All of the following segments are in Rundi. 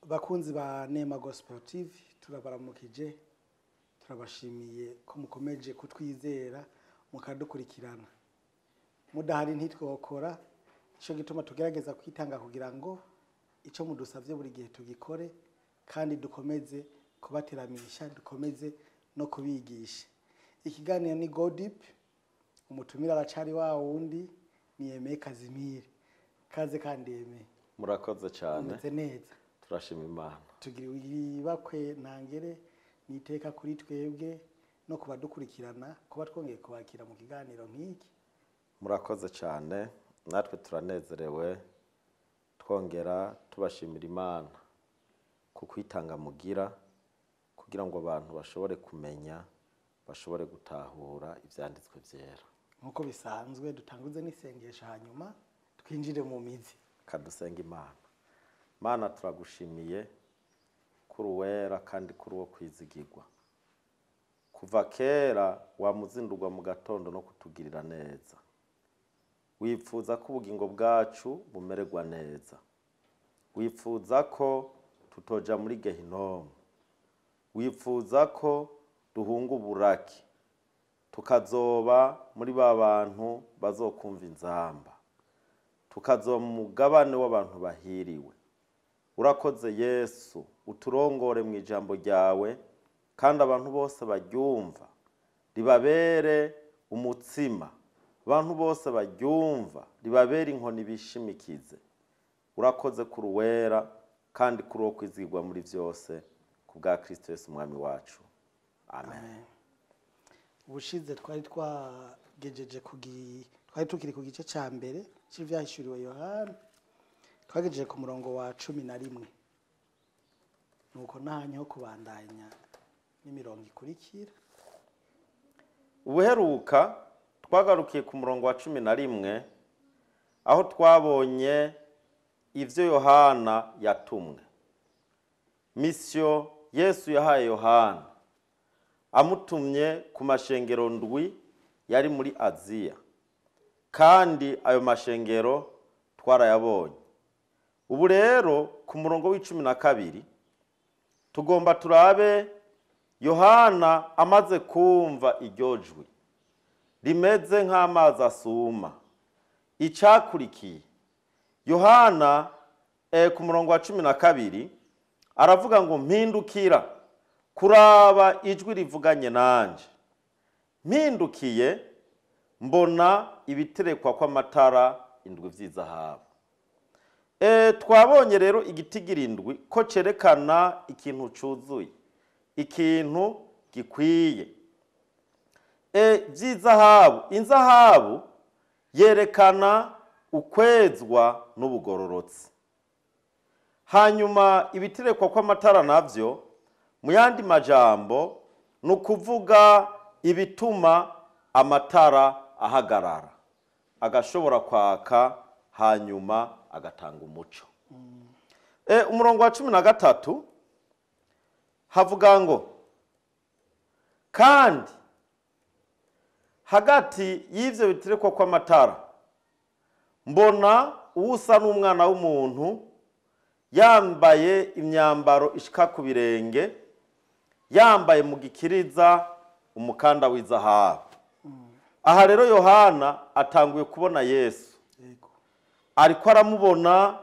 Bakunzi ba Nema Gospel TV, turabaramukije, turabashimiye ko mukomeje kutwizera mukadukurikirana. Mudahari ntitwokora, ico gituma tugerageza kwitanga kugira ngo ico mudusavye buri gihe tugikore, kandi dukomeze kubateramisha, dukomeze no kubigisha. Ikiganiro ni Go Deep, umutumira aracari wa wundi ni Aime Kazimiri. Kaze kandi Aime. Murakoze cyane. Umeze neza? Turashima Imana. Tugira ibakwe ntangere niteka kuri twebwe no kubadukurikirana kuba twongeye kubakira mu kiganiro nk'iki. Murakoze cyane, natwe turanezerewe twongera tubashimira Imana ku kwitanga mugira kugira ngo abantu bashobore kumenya, bashobore gutahura ivyanditswe vyera. Nkuko bisanzwe dutanguze n'isengesho hanyuma twinjire mu mizi. Kadusenga Imana. Mana, turagushimiye kuri uwera kandi kuri uwo kwizigirwa. Kuva kera wamuzindurwa mu gatondo no kutugirira neza. Wifuza ko ubugingo bwacu bumererwa neza. Wifuza ko tutoja muri Gehinomu. Wifuza ko duhunga uburaki, tukazoba muri ba bantu bazokumva inzamba, tukazoba mu mugabane w'abantu bahiriwe. Urakoze Yesu, uturongore mu ijambo ryawe, kandi abantu bose baryumva ribabere umutsima, abantu bose baryumva ribabere inkoni bishimikize. Urakoze kuri uwera kandi kuri uwo kwizigirwa muri vyose, ku bwa Kristo Yesu umwami wacu. Amen. Ubushize twari twagejeje twari tukiri ku gice ca mbere c'ivyahishuriwe Yohana, twagejeje ku murongo wa 11. Nuko nahanye ho kubandanya n'imirongo ikurikira. Ubuheruka twagarukiye ku murongo wa 11, aho twabonye ivyo Yohana yatumwe. Misiyo Yesu yahaye Yohana amutumye ku mashengero ndwi yari muri Aziya, kandi ayo mashengero twarayabonye. Ubu rero ku murongo w'icumi na kabiri tugomba turabe Yohana amaze kumva iryo jwi rimeze nk'amazi asuma. Icakurikiye Yohana ku murongo wa 12 aravuga ngo mpindukira kuraba ijwi rivuganye nanje, mpindukiye mbona ibiterekwa kw'amatara indwi vy'izahabu. Twabonye rero igitigiri indwi ko cerekana ikintu cuzuye, ikintu gikwiye. Vy'izahabu, inzahabu yerekana ukwezwa n'ubugororotsi. Hanyuma ibiterekwa kw'amatara navyo mu yandi majambo ni ukuvuga ibituma amatara ahagarara, agashobora kwaka hanyuma agatanga umuco. Umurongo wa 13 havuga ngo kandi hagati y'ivyo biterekwa kw'amatara mbona uwusa n'umwana w'umuntu yambaye imyambaro ishika ku birenge, yambaye mu gikiriza umukanda w'izahabu. Aha rero Yohana atanguye kubona Yesu. Ariko aramubona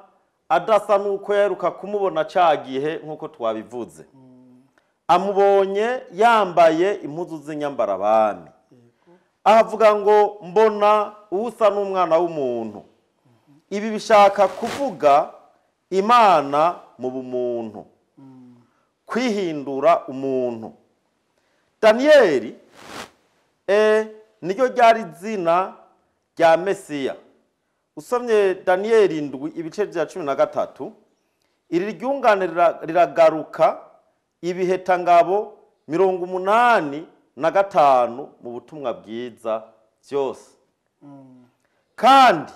adasa nuko yaheruka kumubona ca gihe nkuko twabivuze. Amubonye yambaye impuzu z'inyambarabami. Ahavuga ngo mbona usa n'umwana w'umuntu. Ibi bishaka kuvuga Imana mu bumuntu, kwihindura umuntu. Daniyeli niryo ryari izina rya Mesiya. Usomye Daniyeli 7 ibice vya 13, iri ryungane riragaruka ibihetangabo 85 mu butumwa bwiza byose. Kandi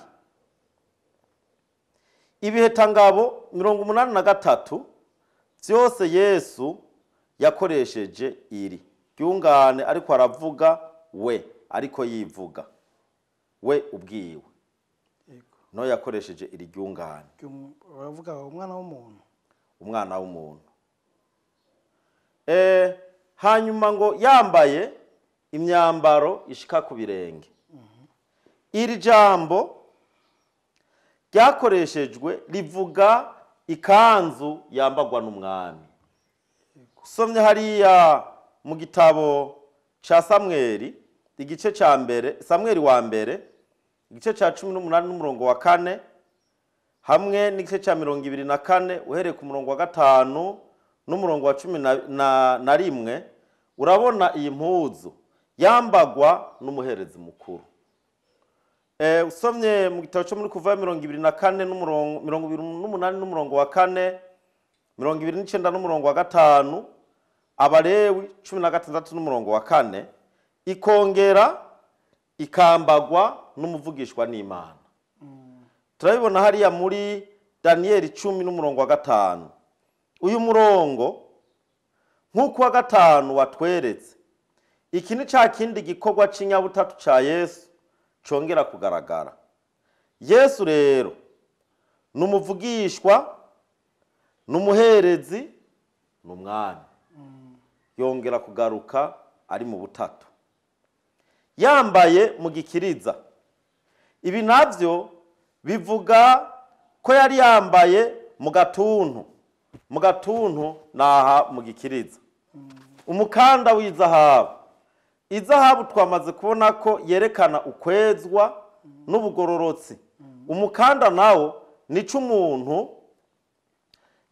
ibihetangabo 83 byose Yesu yakoresheje iri ryungane, ariko aravuga we, ariko yivuga we ubwiwe. No yakoresheje iri ryungane. Uravuga umwana w'umuntu. Umwana w'umuntu. Hanyuma ngo yambaye imyambaro ishika ku birenge. Iri jambo ryakoreshejwe rivuga ikanzu yambagwa n'umwami. Usomye hariya mu gitabo ca Samweli, igice ca mbere, Samweli wa mbere, igice ca 18 n'umurongo wa 4, hamwe n'igice ca 24 uhereye ku murongo wa 5 n'umurongo wa 11, urabona iyi mpuzu yambagwa n'umuherezi mukuru. Usomye mu gitabo cyo muri Kuva 24 n'umurongo 28 n'umurongo wa 4, 29 n'umurongo wa 5, Abalewi 16 n'umurongo wa 4, ikongera ikambagwa n'umuvugishwa n'Imana. Turabibona hariya muri Daniyeli 10 n'umurongo wa 5. Uyu murongo nk'uko wa 5 watweretse, iki ni ca kindi gikorwa c'inyabutatu ca Yesu congera kugaragara. Yesu rero n'umuvugishwa, n'umuherezi, n'umwami. Yongera kugaruka ari mu butatu, yambaye mu gikiriza. Ibi navyo bivuga ko yari yambaye mu gatuntu. Mu gatuntu naha mu gikiriza, umukanda w'izahabu. Izahabu twamaze kubona ko yerekana ukwezwa n'ubugororotsi. Umukanda nawo nico umuntu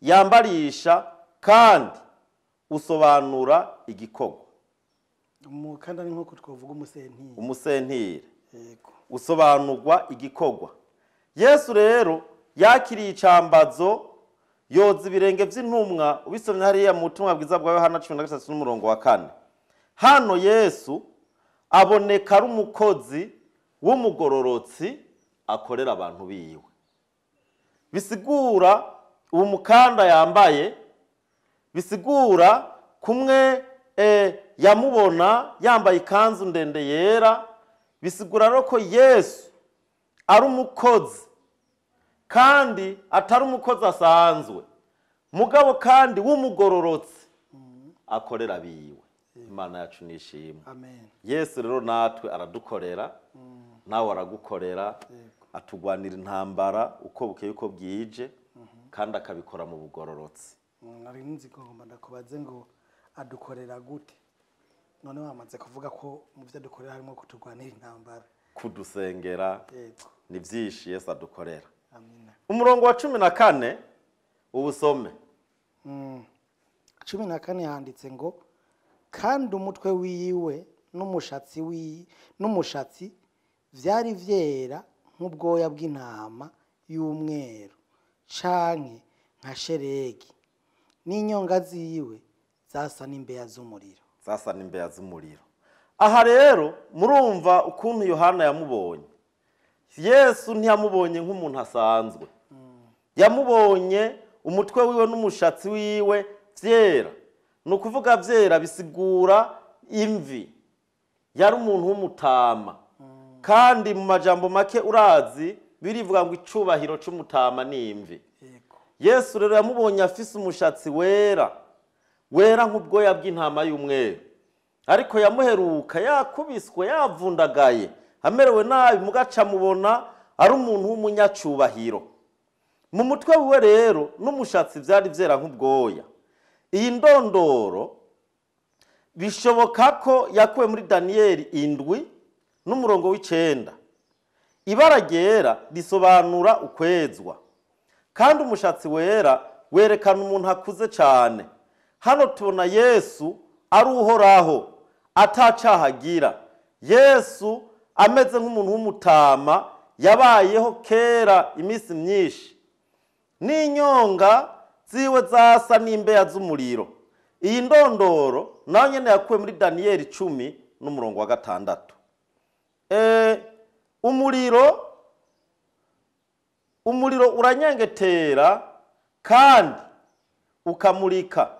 yambarisha kandi usobanura igikorwa. Umukanda ni nko twovuga umusentire. Umusentire. Yego. Usobanurwa igikorwa. Yesu rero yakiriye icambazo, yoza ibirenge vy'intumwa. Ubisomye hariya mu butumwa bwiza bwa Yohana 13 n'umurongo wa 4. Hano Yesu aboneka ari umukozi w'umugororotsi akorera abantu biwe. Bisigura uwo mukanda yambaye, bisigura kumwe yamubona yambaye ikanzu ndende yera, bisigura rero ko Yesu ari umukozi, kandi atari umukozi asanzwe, mugabo kandi w'umugororotsi akorera biwe. Imana yacu nishimwe. Amen. Yesu rero natwe aradukorera, nawe aragukorera, atugwanira intambara uko bukeye uko bwije, kandi akabikora mu bugororotsi. Nari nzi ko ngomba ndakubaze ngo adukorera gute? None wamaze kuvuga ko mu byo adukorera harimo kutugwanira intambara, kudusengera. Yego. Ni byinshi Yesu adukorera. Amina. Umurongo wa 14 ubusome. 14 handitse ngo kandi umutwe wiwe n'umushatsi vyari vyera nk'ubwoya bw'intama y'umweru canke nka sheregi, n'inyonga ziwe zasa n'imbeya z'umuriro. Zasa n'imbeya z'umuriro. Aha rero murumva ukuntu Yohana yamubonye. Yesu ntiyamubonye nk'umuntu asanzwe. Yamubonye umutwe wiwe n'umushatsi wiwe vyera. Ni ukuvuga vyera bisigura imvi. Yari umuntu w'umutama. Kandi mu majambo make urazi birivuga ngo icubahiro c'umutama ni imvi. Yego. Yesu rero yamubonye afise umushatsi wera, wera nk'ubwoya bw'intama y'umweru. Ariko yamuheruka yakubiswe, yavundagaye, amerewe nabi, mugaca mubona ari umuntu w'umunyacubahiro. Mu mutwe wiwe rero n'umushatsi vyari vyera nk'ubwoya. Iyi ndondoro bishoboka ko yakuwe muri Daniyeli 7 n'umurongo w'9. Ibara ryera risobanura ukwezwa, kandi umushatsi wera werekana umuntu akuze cyane. Hano tubona Yesu ari uhoraho atacahagira. Yesu ameze nk'umuntu w'umutama yabayeho kera iminsi myinshi, n'inyonga ziwe zasa n'imbeya z'umuriro. Iyi ndondoro nayo nyene yakuwe muri Daniyeli 10 n'umurongo wa 6. Umuriro uranyengetera kandi ukamurika.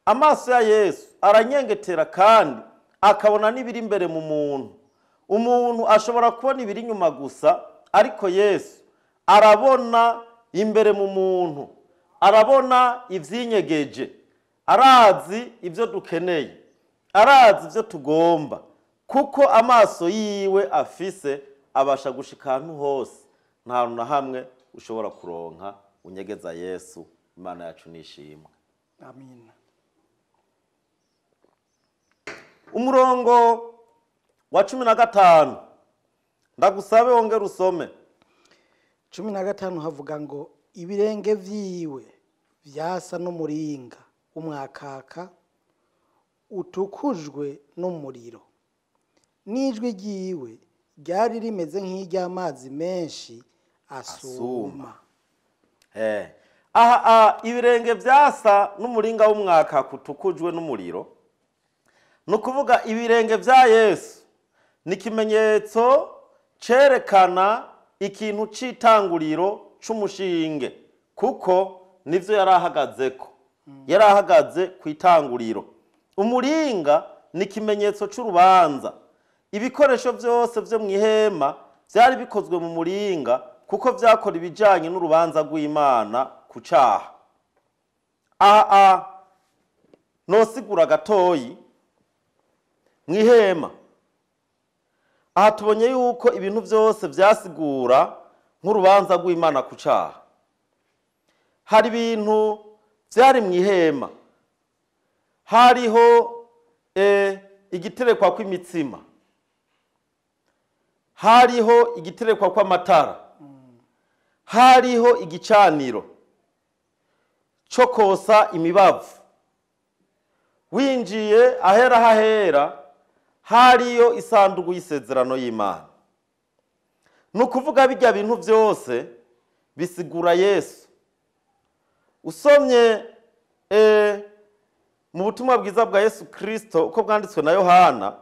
Amaso ya Yesu aranyengetera kandi akabona n'ibiri imbere mu muntu. Umuntu ashobora kubona ibiri inyuma gusa, ariko Yesu arabona imbere mu muntu. Arabona ivyinyegeje, arazi ibyo dukeneye, arazi ibyo tugomba, kuko amaso yiwe afise abasha gushika ahantu hose. Nta hantu na hamwe ushobora kuronka unyegeza Yesu. Imana yacu nishimwe. Amina. Umurongo wa 15, ndagusabe wongere usome. 15 havuga ngo ibirenge vyiwe vyasa n'umuringa w'umwakaka utukujwe n'umuriro, n'ijwi ryiwe ryari rimeze nk'iry'amazi menshi asuma. Aha ibirenge vyasa n'umuringa w'umwakaka utukujwe n'umuriro, ni ukuvuga ibirenge vya Yesu ni ikimenyetso cerekana ikintu c'itanguriro c'umushinge, kuko nivyo yari ahagazeko. Yari ahagaze ku itanguriro. Umuringa ni ikimenyetso c'urubanza. Ibikoresho vyose vyo mw'ihema vyari bikozwe mu muringa, kuko vyakora ibijanye n'urubanza rw'Imana ku caha. Aha nosigura gatoyi mw'ihema. Aha tubonye yuko ibintu vyose vyasigura nk'urubanza rw'Imana ku caha. Hari ibintu vyari mw'ihema. Hariho igiterekwa kw'imitsima, hariho igiterekwa kw'amatara, hariho igicaniro co kosa imibavu. Winjiye ahera hahera hariyo isanduku y'isezerano y'Imana. Ni ukuvuga bijya bintu byose bisigura Yesu. Usomye mu butumwa bwiza bwa Yesu Kristo uko bwanditswe na Yohana,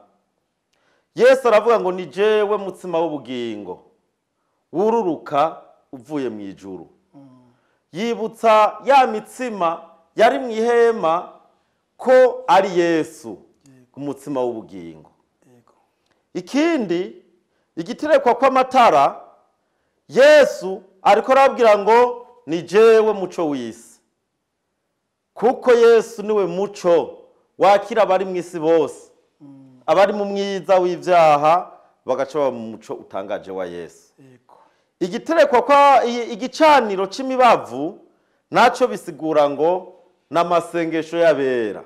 Yesu aravuga ngo ni jewe mutsima w'ubugingo wururuka uvuye mu ijuru. Yibutsa ya mitsima yari mu ihema ko ari Yesu umutsima w'ubugingo. Ikindi, igiterekwa kw'amatara, Yesu ariko arabwira ngo ni jewe muco w'isi, kuko Yesu niwe muco wakira abari mu isi bose, abari mu mwiza w'ivyaha bagaca baba mu muco utangaje wa Yesu. Igiterekwa kwa igicaniro c'imibavu naco bisigura ngo n'amasengesho y'abera.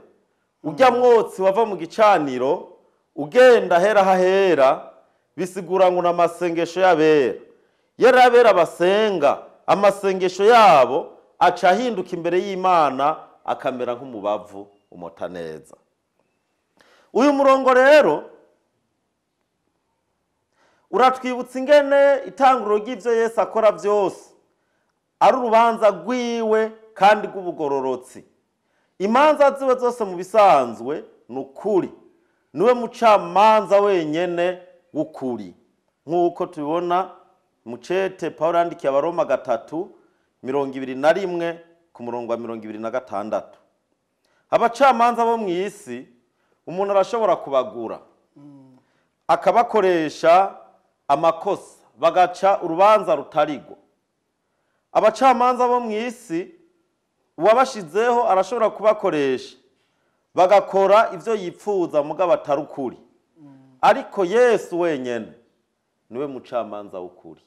Ujya mwotsi wava mu gicaniro ugenda hera hahera, bisigura ngo n'amasengesho y'abera. Yari abera basenga, amasengesho yabo aca ahinduka imbere y'Imana akamera nk'umubavu umota neza. Uyu murongo rero uratwibutsa ingene itanguriro ry'ivyo Yesu akora vyose ari urubanza rwiwe kandi rw'ubugororotsi. Imanza ziwe zose mu bisanzwe ni ukuri, niwe mucamanza wenyene w'ukuri, nk'uko tubibona mu cete Pawulo yandikiye Abaroma 3:21 ku murongo wa 26. Abacamanza bo mw'isi umuntu arashobora kubagura akabakoresha amakosa bagaca urubanza rutarigwa. Abacamanza bo mw'isi uwabashizeho arashobora kubakoresha bagakora ivyo yipfuza mugabo atari ukuri. Ariko Yesu wenyene niwe mucamanza w'ukuri.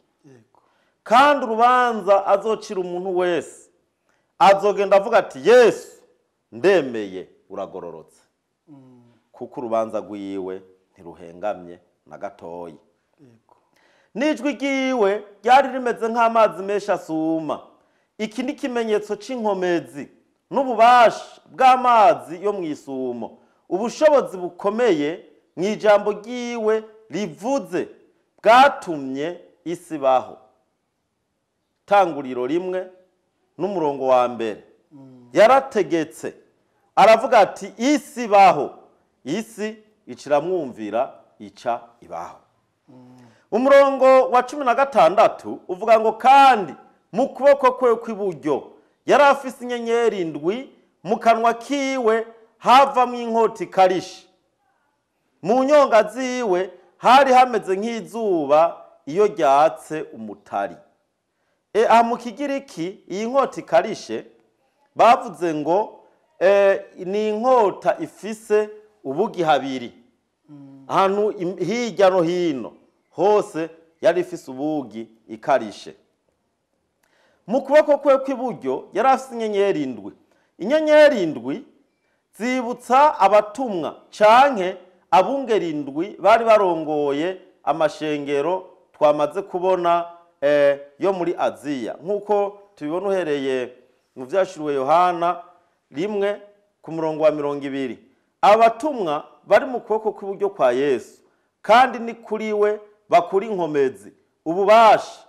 Kandi urubanza azocira umuntu wese azogenda avuga ati Yesu ndemeye uragororotse, kuko urubanza rwiwe ntiruhengamye na gatoyi. N'ijwi ryiwe ryari rimeze nk'amazi menshi asuma. Iki ni ikimenyetso c'inkomezi n'ububasha bw'amazi yo mw'isumo, ubushobozi bukomeye mw'ijambo ryiwe rivuze bwatumye isi baho. Tanguriro 1 n'umurongo wa 1 yarategetse aravuga ati isi baho, isi iciramwumvira ica ibaho. Umurongo wa 16 uvuga ngo kandi mu kuboko kwe kw'iburyo yari afise inyenyeri 7, mu kanwa kiwe havamwo inkota ikarishe, mu nyonga ziwe hari hameze nk'izuba iyo ryatse umutari. Aha mu Kigiriki iyi nkota ikarishe Bavuze ngo ni inkota ifise ubugi habiri, ahantu hirya no hino hose yari ifise ubugi ikarishe. Mu kuboko kwe kw'iburyo yari afise inyenyeri indwi. Inyenyeri indwi zibutsa abatumwa canke abungeri indwi bari barongoye amashengero twamaze kubona yo muri Aziya, nk'uko tubibona uhereye mu vyashuriwe Yohana 1 ku murongo wa 20. Abatumwa bari mu kuboko kw'iburyo kwa Yesu, kandi ni kuri we bakura inkomezi, ububasha,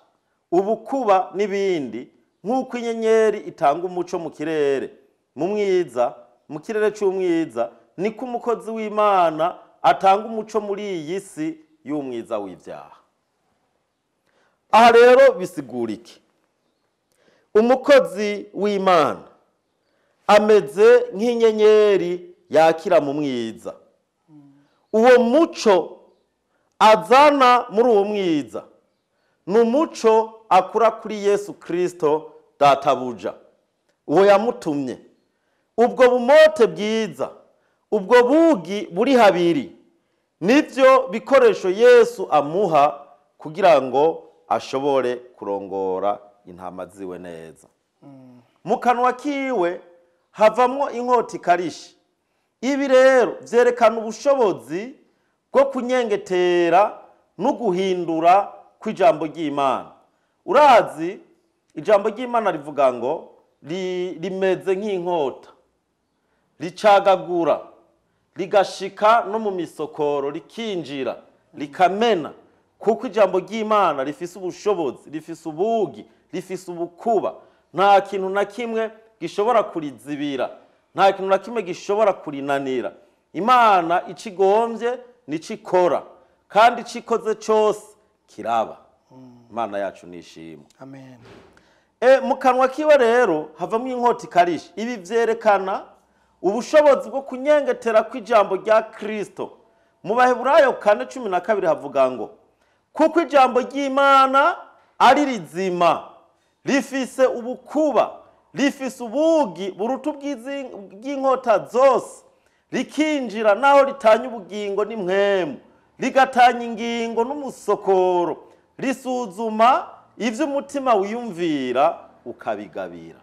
ubukuba n'ibindi, nk'uko inyenyeri itanga umuco mu kirere mu mwiza, mu kirere c'umwiza, niko umukozi w'Imana atanga umuco muri iyi si y'umwiza w'ivyaha. Aha rero bisigura iki? Umukozi w'Imana ameze nk'inyenyeri yakira mu mwiza. Uwo muco azana muri uwo mwiza ni umuco akura kuri Yesu Kristo databuja, uwo yamutumye. Ubwo bumote bwiza, ubwo bugi buri habiri, nivyo bikoresho Yesu amuha kugira ngo ashobore kurongora intama ziwe neza. Mu kanwa kiwe havamwo inkota ikarishe. Ibi rero vyerekana ubushobozi bwo kunyengetera no guhindura kw'ijambo ry'Imana. Urazi ijambo ry'Imana rivuga ngo rimeze nk'inkota, ricagagura rigashika no mu misokoro, rikinjira rikamena, kuko ijambo ry'Imana rifise ubushobozi, rifise ubugi, rifise ubukuba. Nta kintu na kimwe gishobora kurizibira, nta kintu na kimwe gishobora kurinanira. Imana icigombye nicikora, kandi icikoze cyose kiraba. Imana yacu nishimwe. Amen. Mu kanwa kiwe rero havamwo inkota ikarishe. Ibi vyerekana ubushobozi bwo kunyengetera kw'ijambo rya Kristo. Mu Baheburayo 4:12 havuga ngo kuko ijambo ry'Imana ari rizima, rifise ubukuba, rifise ubugi buruta ubw'inkota zose, rikinjira naho ritanya ubugingo n'impwemu, rigatanya ingingo n'umusokoro, risuzuma ivyo umutima wiyumvira ukabigabira.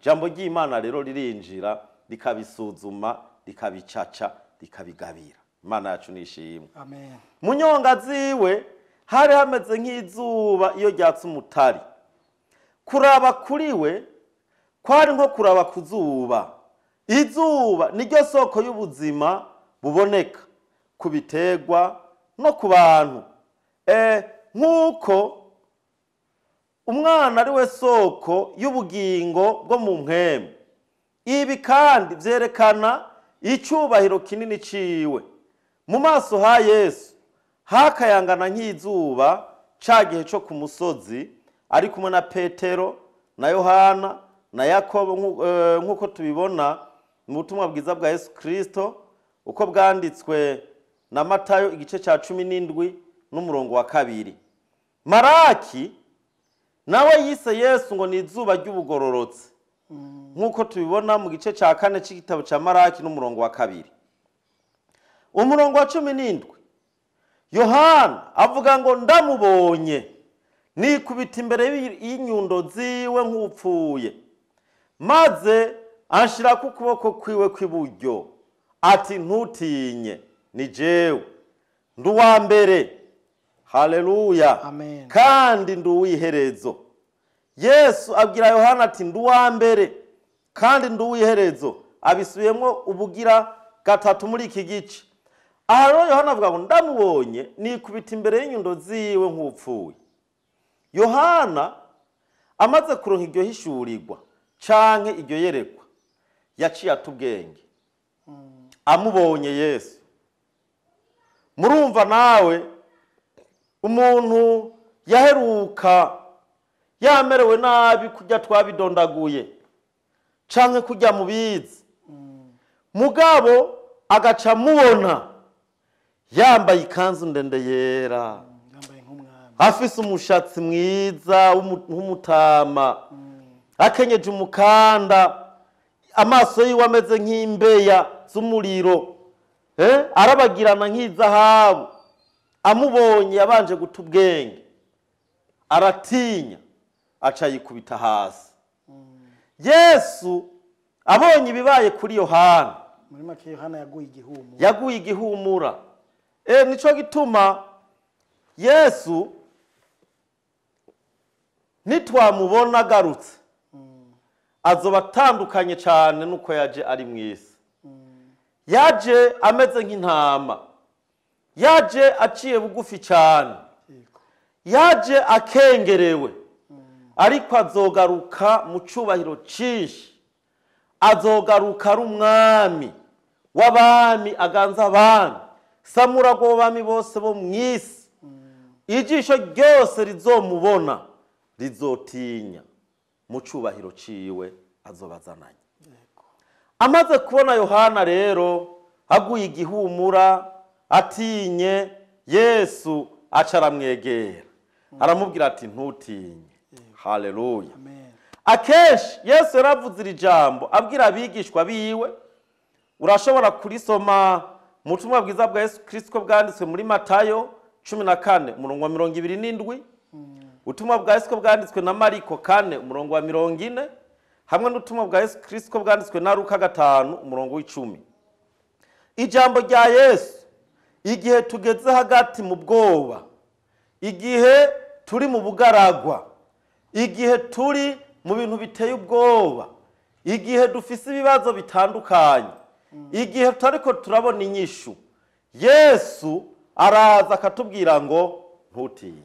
Jambo ry'Imana rero ririnjira rikabisuzuma, rikabicaca, rikabigabira. Imana yacu nishimwe. Amen. Mu nyonga ziwe hari hameze nk'izuba iyo ryatse umutari. Kuraba kuri we kwari nko kuraba ku zuba. Izuba niryo soko y'ubuzima buboneka ku biterwa no ku bantu. Nk'uko umwana ari we soko y'ubugingo bwo mu mpwemu. Ibi kandi vyerekana icubahiro kinini ciwe. Mu maso ha Yesu hakayangana nk'izuba ca gihe co ku musozi ari kumwe na Petero na Yohana na Yakobo, nk'uko tubibona mu butumwa bwiza bwa Yesu Kristo uko bwanditswe na Matayo igice ca 17 n'umurongo wa 2. Maraki nawe yise Yesu ngo ni izuba ry'ubugororotsi, nk'uko tubibona mu gice ca 4 c'igitabo ca Maraki n'umurongo wa 2. Umurongo wa 17 Yohana avuga ngo ndamubonye nikubita imbere y'inyundo ziwe nk'upfuye, maze anshira ku kuboko kwiwe kw'iburyo ati ntutinye, ni jewe ndi uwa mbere. Haleluya. Amen. Kandi ndi uw'iherezo. Yesu abwira Yohana ati ndi uwa mbere kandi ndi uw'iherezo. Abisubiyemwo ubugira gatatu muri iki gice. Aha rero Yohana avuga ngo ndamubonye nikubita imbere y'inyundo ziwe nk'upfuye. Yohana amaze kuronka iryo hishurirwa canke iryo yerekwa, yaciye atubwenge amubonye Yesu. Murumva nawe umuntu yaheruka yamerewe nabi kurya twabidondaguye canke kurya mubizi, mugabo agaca mubona yambaye ikanzu ndende yera, afise umushatsi mwiza w'umutama, akenyeje umukanda, Amaso yiwe ameze nk'imbeya z'umuriro, arabagirana nk'izahabu. Amubonye yabanje guta ubwenge, aratinya, aca yikubita hasi. Yesu abonye ibibaye kuri Yohana, Muri make Yohana yaguye igihumura. Yaguye igihumura. Nico gituma Yesu nitwamubona agarutse azoba atandukanye cyane nuko yaje ari mu isi. Yaje ameze nk'intama, yaje aciye bugufi cyane, yaje akengerewe, ariko azogaruka mu cyubahiro cyinshi. Azogaruka ari umwami w'abami, aganza abami, samuragwa w'abami bose bo mu isi. Ijisho ryose rizomubona rizotinya mu cyubahiro ciwe azobazananye. Amaze kubona Yohana rero aguye igihumura atinye, Yesu aca aramwegera, aramubwira ati: "Ntutinye." Haleluya! Amen. Akenshi Yesu yaravuze iri jambo abwira abigishwa biwe. Urashobora kurisoma mu butumwa bwiza bwa Yesu Kirisito bwanditswe muri Matayo 14, umurongo wa 27, ubutumwa bwa Yesu bwanditswe na Mariko 4, umurongo wa 40, hamwe n'ubutumwa bwa Yesu Kirisito bwanditswe na Luka 5, umurongo w'10. Ijambo rya Yesu igihe tugeze hagati mu bwoba, igihe turi mu bugaragwa, igihe turi mu bintu biteye ubwoba, igihe dufise ibibazo bitandukanye, igihe tutariko turabona inyishu, Yesu araza akatubwira ngo: "Ntutinye."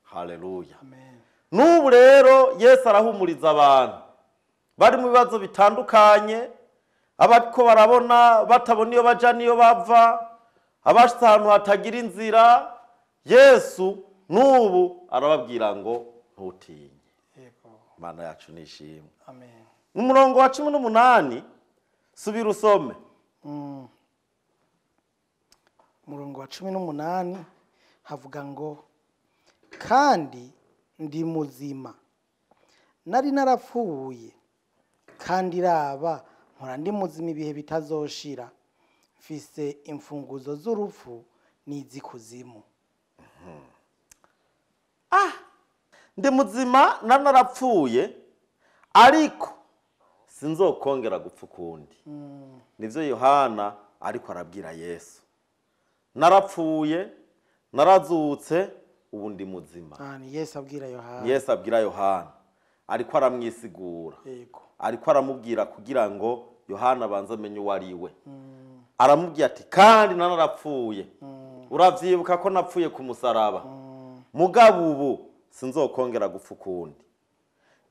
Haleluya! Amen. N'ubu rero Yesu arahumuriza abantu bari mu bibazo bitandukanye, abariko barabona batabona iyo baja n'iyo bava, abashitse ahantu hatagira inzira. Yesu n'ubu arababwira ngo: "Ntutinye." Imana yacu nishimwe. Amen. Umurongo wa 18, subira usome. Umurongo wa 18 havuga ngo: "Kandi ndi muzima, nari narapfuye, kandi raba mpora ndi muzima ibihe bitazoshira, mfise imfunguzo z'urupfu n'iz'ikuzimu." Ndi muzima, narapfuye, ariko sinzokongera gupfa ukundi. Nibyo Yohana ariko arabwira Yesu: "Narapfuye, narazutse, ubu ndi muzima." Ah, ni Yesu abwira Yohana. Yesu abwira Yohana, ariko aramwisigura, ariko aramubwira kugira ngo Yohana abanze amenye uwo ari we. Aramubwira ati: "Kandi narapfuye, uravyibuka ko napfuye ku musaraba, mugabo ubu sinzokongera gupfa ukundi."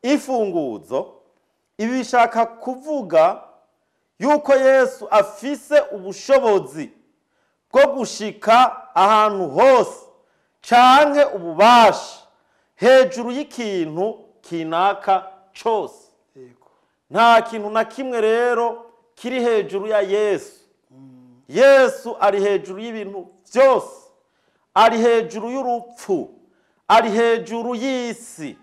Imfunguzo, ibi bishaka kuvuga yuko Yesu afise ubushobozi bwo gushika ahantu hose canke ububasha hejuru y'ikintu kinaka cose. Nta kintu na kimwe rero kiri hejuru ya Yesu. Yesu ari hejuru y'ibintu byose, ari hejuru y'urupfu, ari hejuru y'isi,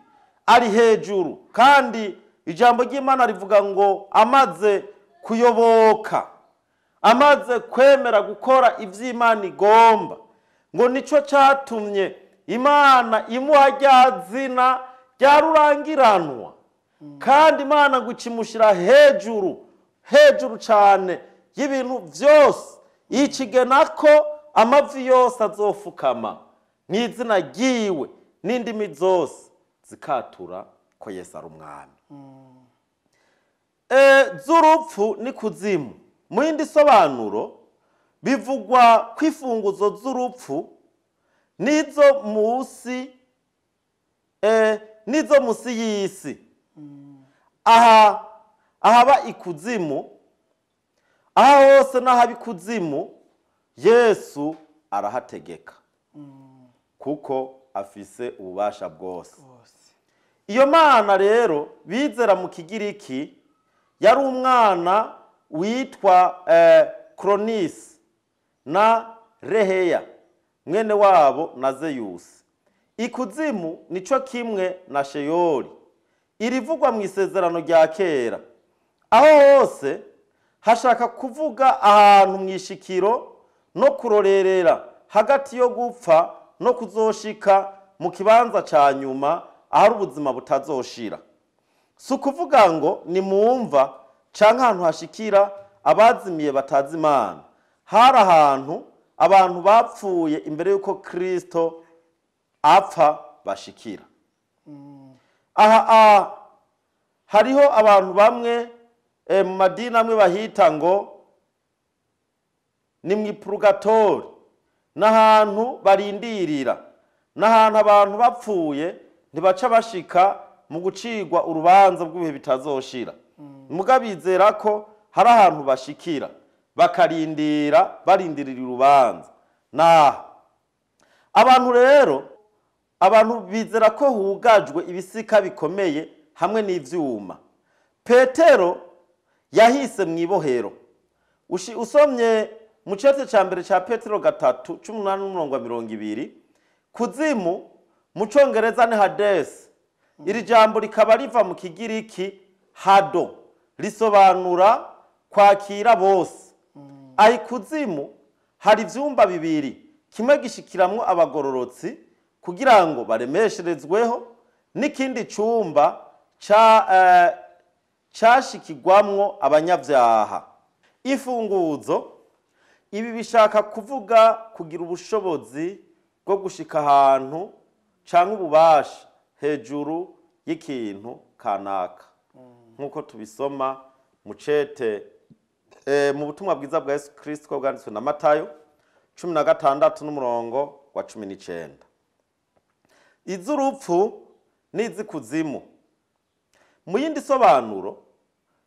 ari hejuru. Kandi ijambo ry'Imana rivuga ngo amaze kuyoboka, amaze kwemera gukora iby'Imana igomba, ngo nicyo cyatumye Imana imuha rya zina rya rurangiranwa, kandi Imana ngo ikimushyira hejuru hejuru cyane y'ibintu byose, ikigena ko amavi yose azofukama mu izina ryiwe, n'indimi zose zikatura ko Yesu ari umwami. Z'urupfu n'ikuzimu, mu yindi sobanuro bivugwa ko imfunguzo z'urupfu n'izo musi y'isi, aha ahaba ikuzimu, aha hose n'ahaba ikuzimu, Yesu arahategeka kuko afise ububasha bwose. Bwose. Iyo mana rero bizera mu Kigiriki yari umwana witwa Koronisi na Reheya, mwene wabo na Zeyusi. Ikuzimu nico kimwe na Sheyori irivugwa mu Isezerano rya Kera. Aho hose hashaka kuvuga ahantu mu ishikiro no kurorerera hagati yo gupfa no kuzoshika mu kibanza ca nyuma ahari ubuzima butazoshira. Si ukuvuga ngo ni mumva canke ahantu hashikira abazimiye batazi Imana. Hari ahantu abantu bapfuye imbere y'uko Kristo apfa bashikira. Aha hariho abantu bamwe mu madini amwe bahita ngo ni mu ipurugatori, n'ahantu barindirira, n'ahantu abantu bapfuye ntibaca bashika mu gucirwa urubanza rw'ibihe bitazoshira. Muga bizera ko hari ahantu bashikira bakarindira, barindirira urubanza. Naha abantu rero, abantu bizera ko hugajwe ibisika bikomeye hamwe n'ivyuma. Petero yahise mu ibohero. Usomye mu cete ca mbere ca Petero 3:18-20, kuzimu mu congereza ni Hades. Iri jambo rikaba riva mu kigiriki hado, risobanura kwakira bose. Aho ikuzimu hari ivyumba bibiri, kimwe gishikiramwo abagororotsi kugira ngo baremesherezweho, n'ikindi cumba cashikirwamwo abanyavyaha. Ifunguzo, ibi bishaka kuvuga kugira ubushobozi bwo gushika ahantu canke ububasha hejuru y'ikintu kanaka, nk'uko tubisoma mu cete mu butumwa bwiza bwa Yesu Kristo bwanditswe na Matayo 16:19. Iz'urupfu n'iz'ikuzimu. Mu yindi sobanuro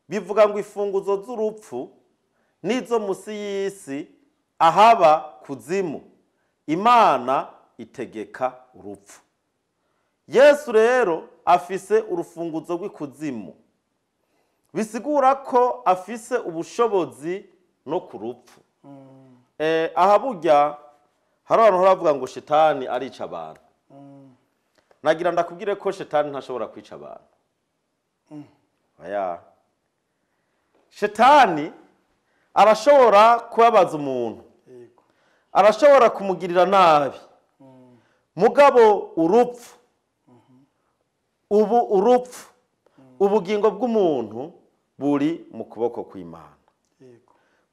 bivuga ngo ifunguzo z'urupfu n'izo musi y'isi ahaba kuzimu, Imana itegeka urupfu. Yesu rero afise urufunguzo rw'ikuzimu, bisigura ko afise ubushobozi no ku rupfu. Aha burya hari abantu bavuga ngo shetani arica abantu. Nagira ndakubwire ko shetani ntashobora kwica abantu. Oya. Shetani arashobora kubabaza umuntu, arashobora kumugirira nabi, mugabo urupfu, ubu urupfu, ubugingo bw'umuntu buri mu kuboko kw'Imana.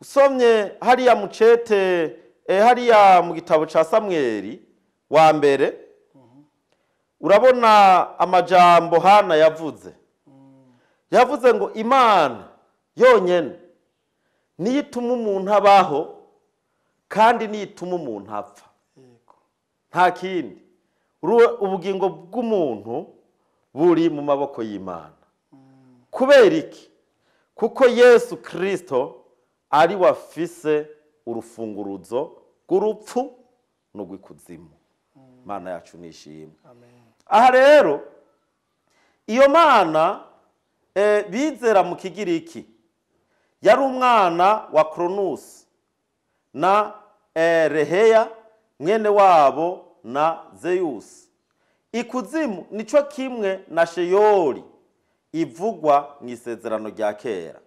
Usomye hariya mu cete, hariya mu gitabo ca Samweli wa mbere, urabona amajambo Hana yavuze. Yavuze ngo Imana yonyene niyo ituma umuntu abaho kandi niyo ituma umuntu apfa, nta kindi. Ubugingo bw'umuntu buri mu maboko y'Imana. Kubera iki? Kuko Yesu Kristo ari wafise urufunguruzo rw'urupfu n'urw'ikuzimu. Imana yacu nishimwe. Aha rero iyo Mana bizera mu kigiriki yari umwana wa Kronos na Reheya mwene wabo na Zeus. Ikuzimu nico kimwe na Sheyoli ivugwa mu isezerano rya kera.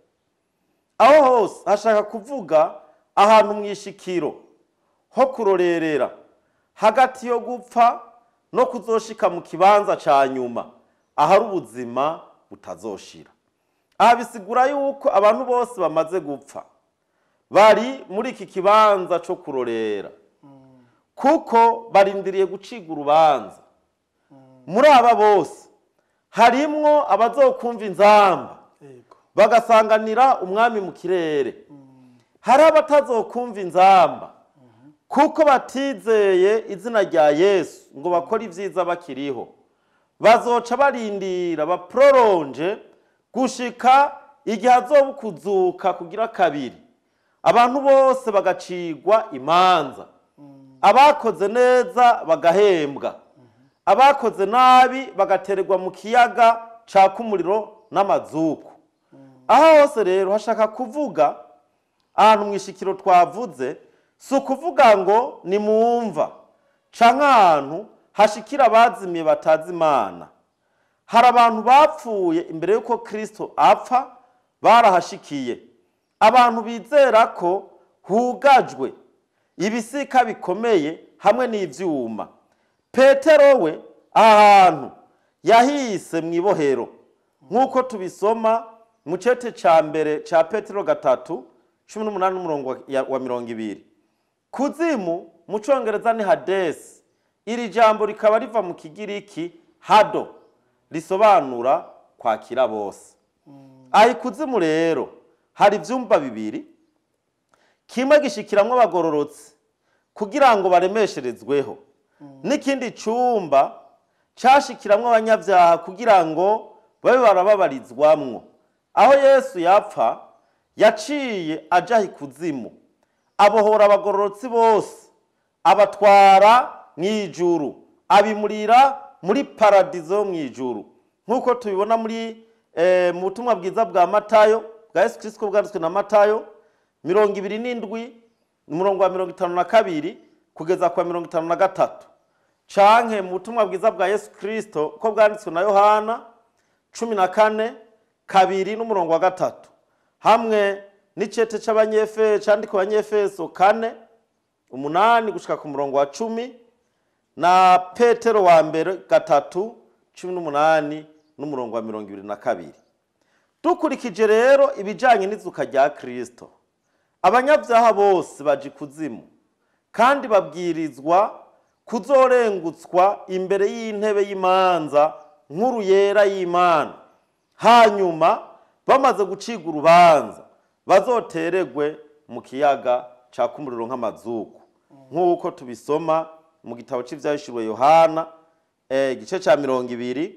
Aho hose hashaka kuvuga ahantu mu ishikiro ho kurorerera hagati yo gupfa no kuzoshika mu kibanza ca nyuma ahari ubuzima butazoshira. Aha bisigura yuko abantu bose bamaze gupfa bari muri iki kibanza co kurorera, kuko barindiriye gucigwa urubanza. Muri aba bose harimwo abazokumva inzamba bagasanganira umwami mu kirere, hari abatazokumva inzamba kuko batizeye izina rya Yesu ngo bakore ivyiza bakiriho. Bazoca barindira baproronje gushika igihe azoba kuzuka kugira kabiri, abantu bose bagacigwa imanza, abakoze neza bagahembwa, abakoze nabi bagatererwa mu kiyaga caka umuriro n'amazuku. Aho hose rero hashaka kuvuga ahantu mu ishikiro twavuze, si ukuvuga ngo ni mumva canke ahantu hashikira abazimiye batazi Imana. Hari abantu bapfuye imbere y'uko Kristo apfa Barahashikiye. Abantu bizera ko hugajwe ibisika bikomeye hamwe n'ivyuma. Petero we aha hantu yahise mu ibohero, nk'uko tubisoma mu cete ca mbere ca Petero 3:18 n'umurongo wa 20. Kuzimu mu congereza ni Hadesi. Iri jambo rikaba riva mu Kigiriki hado, risobanura kwakira bose. Aho ikuzimu rero hari ivyumba bibiri, kimwe gishikiramwo abagororotsi kugira ngo baremesherezweho, n'ikindi cumba cashikiramwo abanyabyaha kugira ngo babe barababarizwamwo. Aho Yesu yapfa yaciye aja ikuzimu, abohora abagororotsi bose, abatwara mw'ijuru, abimurira muri paradizo yo mw'ijuru, nk'uko tubibona muri mu butumwa bwiza bwa Matayo, bwa Yesu Kristo bwanditswe na Matayo 27, umurongo wa 52 kugeza kwa 53, canke mu butumwa bwiza bwa Yesu Kristo ko bwanditswe na Yohana 14:2 n'umurongo wa 3, hamwe n'icete c'Abanyefeso candikwa Abanyefeso 4:8 gushika ku murongo wa 10, na Petero wa mbere 3:18 n'umurongo wa 22. Dukurikije rero ibijanye n'izuka rya Kristo, abanyabyaha bose baje ikuzimu kandi babwirizwa kuzorengutswa imbere y'intebe y'imanza nkuru yera y'Imana. Hanyuma bamaze guciga urubanza bazoteregwe mu kiyaga caka umuriro nk'amazuku, nk'uko tubisoma mu gitabo c'Ivyahishuriwe Yohana, igice ca 20,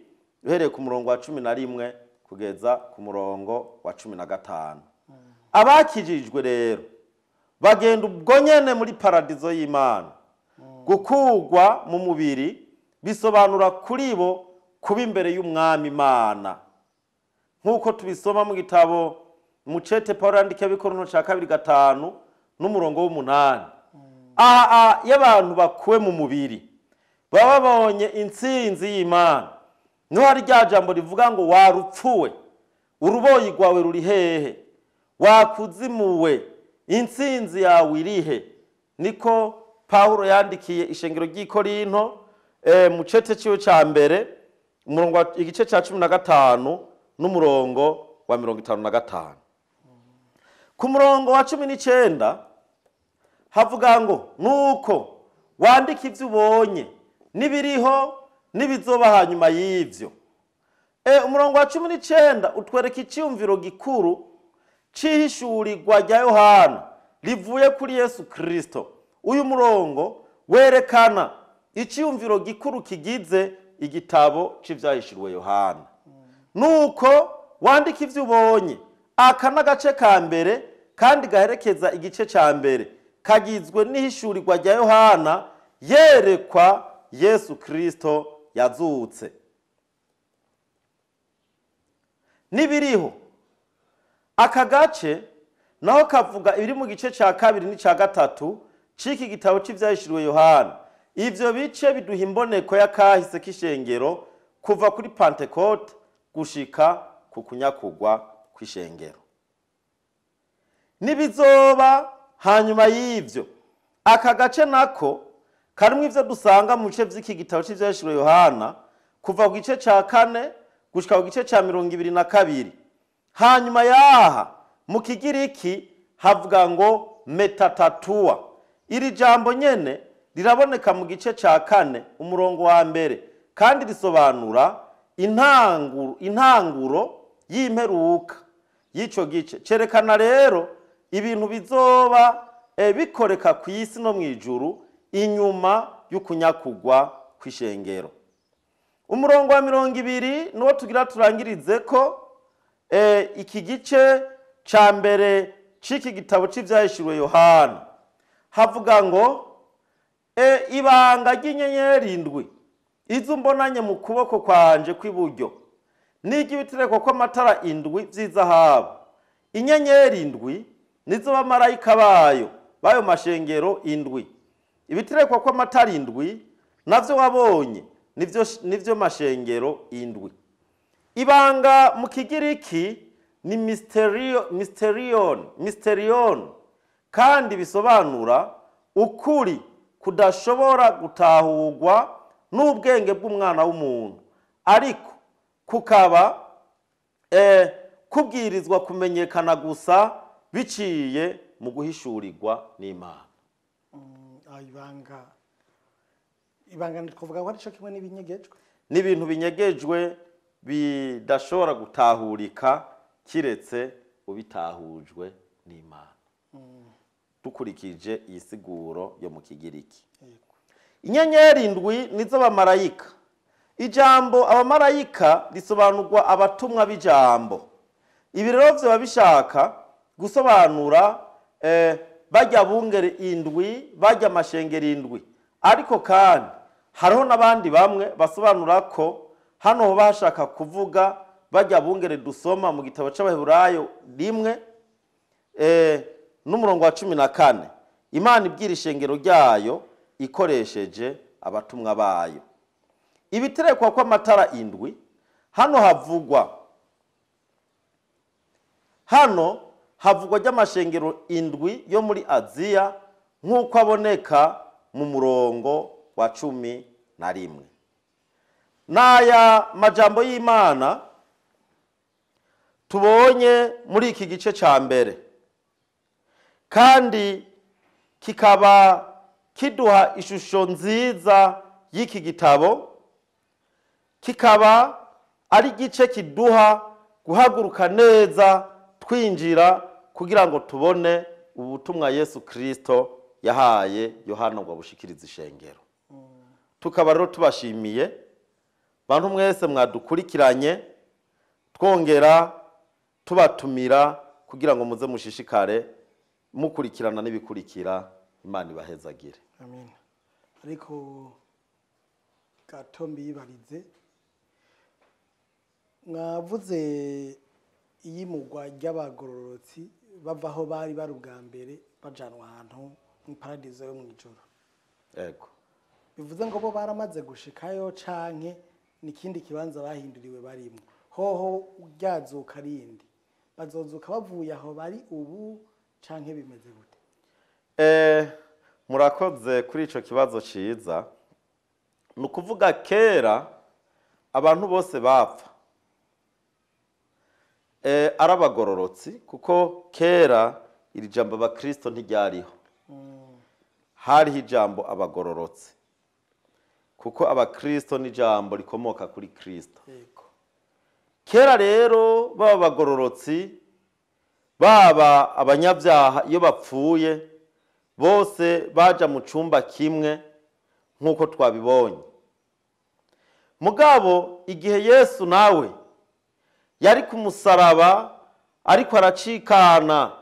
uhereye ku murongo wa 11 kugeza ku murongo wa 15. Abakijijwe rero bagenda ubwo nyene muri paradizo y'Imana. Gukugwa mu mubiri bisobanura kuri bo kuba imbere y'Umwami Imana, nk'uko tubisoma mu gitabo mu cete Pawulo yandikiye Abikorinto ca 2:5 n'umurongo w'8. Aha iyo abantu bakuwe mu mubiri baba babonye intsinzi y'Imana. Niho hari rya jambo rivuga ngo warupfuwe, uruboyi rwawe ruri hehe? Wakuzimuwe, intsinzi yawe irihe? Niko Pawulo yandikiye ishengero ry'i Korinto, mu cete ciwe ca mbere, umurongo igice ca 15 n'umurongo wa 55. Ku murongo wa 19 havuga ngo nuko wandika ivyo ubonye n'ibiriho n'ibizoba hanyuma y'ivyo. Umurongo wa 19 utwereka iciyumviro gikuru cihishurirwa rya Yohana rivuye kuri Yesu Kristo. Uyu murongo werekana iciyumviro gikuru kigize igitabo c'ivyahishuriwe Yohana. Nuko wandika ivyo ubonye, aka n'agace ka mbere kandi gaherekeza igice ca mbere, kagizwe n'ihishurirwa rya Yohana yerekwa Yesu Kristo yazutse. N'ibiriho, aka gace naho kavuga ibiri mu gice ca 2 n'ica 3 c'iki gitabo c'ivyahishuriwe Yohana. Ivyo bice biduha imboneko y'akahise k'ishengero kuva kuri Pentekote gushika ku kunyakugwa kw'ishengero. Nibizoba hanyuma y'ivyo, aka gace nako karimwo ivyo dusanga mu bice vy'iki gitabo c'ivyahishuriwe Yohana kuva ku gice ca 4 gushika ku gice ca 22. Hanyuma yaha mu Kigiriki havuga ngo metatatua. Iri jambo nyene riraboneka mu gice ca 4 umurongo wa 1, kandi risobanura intanguro y'imperuka y'ico gice. Cerekana rero ibintu bizoba bikoreka ku isi no mw'ijuru inyuma y'ukunyakugwa kw'ishengero. Umurongo wa 20 niwo tugira turangirize ko iki gice ca mbere c'iki gitabo c'ivyahishuriwe Yohana. Havuga ngo ibanga ry'inyenyeri indwi izo mbonanye mu kuboko kwanje kw'iburyo n'iry'ibitereko kw'amatara indwi vy'izahabu. Inyenyeri indwi nizo bamarayika bayo bayo mashengero indwi. Ibitereko kw'amatara indwi navyo wabonye nivyo mashengero indwi. Ibanga mu Kigiriki Ni mysterion, kandi bisobanura ukuri kudashobora gutahurwa n'ubwenge bw'umwana w'umuntu, ariko kukaba kubwirizwa kumenyekana gusa biciye mu guhishurirwa n'Imana. Ibanga twavuga ko ari cyo kimwe n'ibinyegejwe, n'ibintu binyegejwe bidashobora gutahurika kiretse ubitahujwe n'Imana. Dukurikije iyi siguro yo mu Kigiriki. Inyenyeri indwi nizo bamarayika. Ijambo abamarayika risobanurwa abatumwa b'ijambo. Ibi rero vyoba bishaka gusobanura bajya bungere indwi, bajya amashengero indwi. Ariko kandi hariho n'abandi bamwe basobanura ko hano hoba hashaka kuvuga bajya bungere dusoma mu gitabo c'Abaheburayo 1 n'umurongo wa 14. Imana ibwira ishengero ryayo ikoresheje abatumwa bayo. Ibiterekwa kw'amatara indwi hano havugwa ry'amashengero indwi yo muri Aziya nk'uko aboneka mu murongo wa 11. N'aya majambo y'Imana tubonye muri iki gice ca mbere, kandi kikaba kiduha ishusho nziza y'iki gitabo, kikaba ari igice kiduha guhaguruka neza twinjira kugira ngo tubone ubutumwa Yesu Kristo yahaye Yohana ngo abushikirize ishengero. Tukaba rero tubashimiye bantu mwese mwadukurikiranye, twongera tubatumira kugira ngo muze mushishikare mukurikirana n'ibikurikira. Imana ibahezagire. Amen. Ariko gato mbibarize, mwavuze iyimugwa ry'abagororotsi bava aho bari bari ubwa mbere bajanwa ahantu mu paradizo yo mw'ijoro. Yego. Bivuze ngo bo baramaze gushikayo canke nikindi kibanza bahinduriwe barimo? Hoho ryazuka rindi, bazozuka bavuye aho bari ubu canke bimeze gute? Murakoze kuri ico kibazo ciza. Ni ukuvuga kera abantu bose bapfa ari abagororotsi, kuko kera iri jambo abakristo ntiryariho. Hariho ijambo abagororotsi, kuko abakristo ni ijambo rikomoka kuri Kristo. Kera rero baba abagororotsi, baba abanyabyaha, iyo bapfuye bose baja mu cumba kimwe nk'uko twabibonye. Mugabo igihe Yesu nawe yari ku musaraba ariko aracikana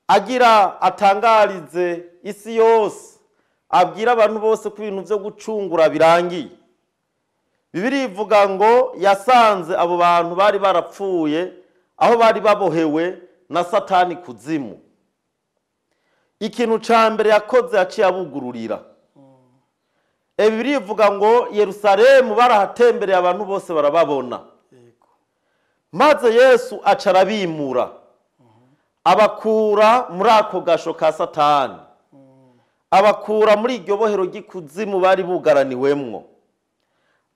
agira atangarize isi yose, abwira abantu bose ko ibintu vyo gucungura birangiye, Bibiliya ivuga ngo yasanze abo bantu bari barapfuye aho bari babohewe na Satani kuzimu. Ikintu ca mbere yakoze yaciye abugururira. Bibiliya ivuga ngo Yerusalemu barahatembereye abantu bose barababona. Maze Yesu aca arabimura, abakura muri ako gasho ka Satani, abakura muri iryo bohero ry'ikuzimu bari bugaraniwemwo,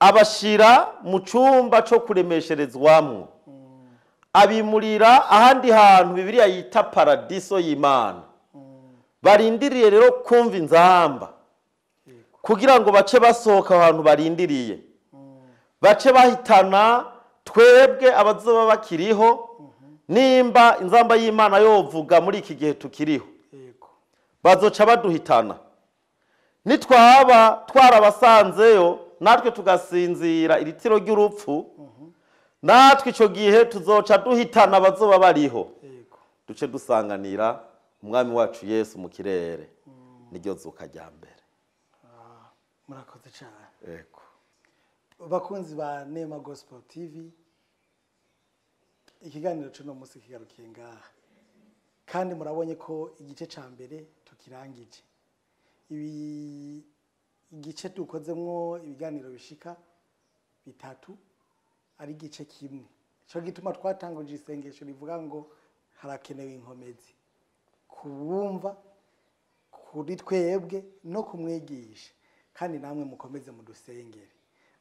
abashira mu cumba co kuremesherezwamwo, abimurira ahandi hantu Bibiliya yita paradiso y'Imana. Barindiriye rero kumva inzamba kugira ngo bace basohoka ahantu barindiriye, bace bahitana twebwe abazoba bakiriho. Nimba inzamba y'Imana yovuga muri iki gihe tukiriho, bazoca baduhitana. Nitwaba twarabasanzeyo natwe tugasinzira iritiro ry'urupfu, natwe ico gihe tuzoca duhitana abazoba bariho, duce dusanganira umwami wacu Yesu mu kirere. Niryo zuka rya mbere. Murakoze cyane. Yego. Bakunzi ba Neema Gospel TV, ikiganiro cy'uno munsi kigarukiye ngaha, kandi murabonye ko igice ca mbere tukirangije. Ibi igice dukozemwo ibiganiro bishika bitatu ari igice kimwe Ico gituma twatanguje isengesho rivuga ngo harakenewe inkomezi kubumva, kuri twebwe no kumwigisha, kandi namwe mukomeze mudusengere.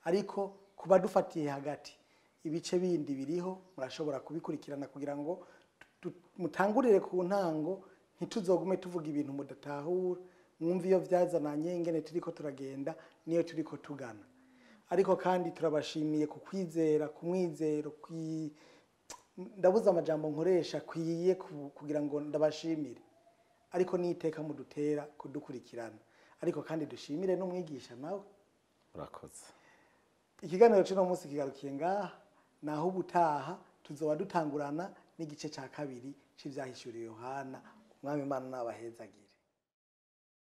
Ariko kuba dufatiye hagati, ibice bindi biriho murashobora kubikurikirana kugira ngo mutangurire ku ntango, ntituzogume tuvuga ibintu mudatahura, mwumve iyo vyazananye, ingene turiko turagenda niyo turiko tugana. Ariko kandi turabashimiye ku kwizera, ku mwizero, ndabuze amajambo nkoresha kwiye kugira ngo ndabashimire, ariko n'iteka mudutera kudukurikirana. Ariko kandi dushimire n'umwigisha nawe. Murakoze. Ikiganiro cy'uno munsi kigarukiye ngaha, naho ubutaha tuzoba dutangurana n'igice cya kabiri cy'ivyahishuriwe Yohana. Umwami Imana nabahezagire.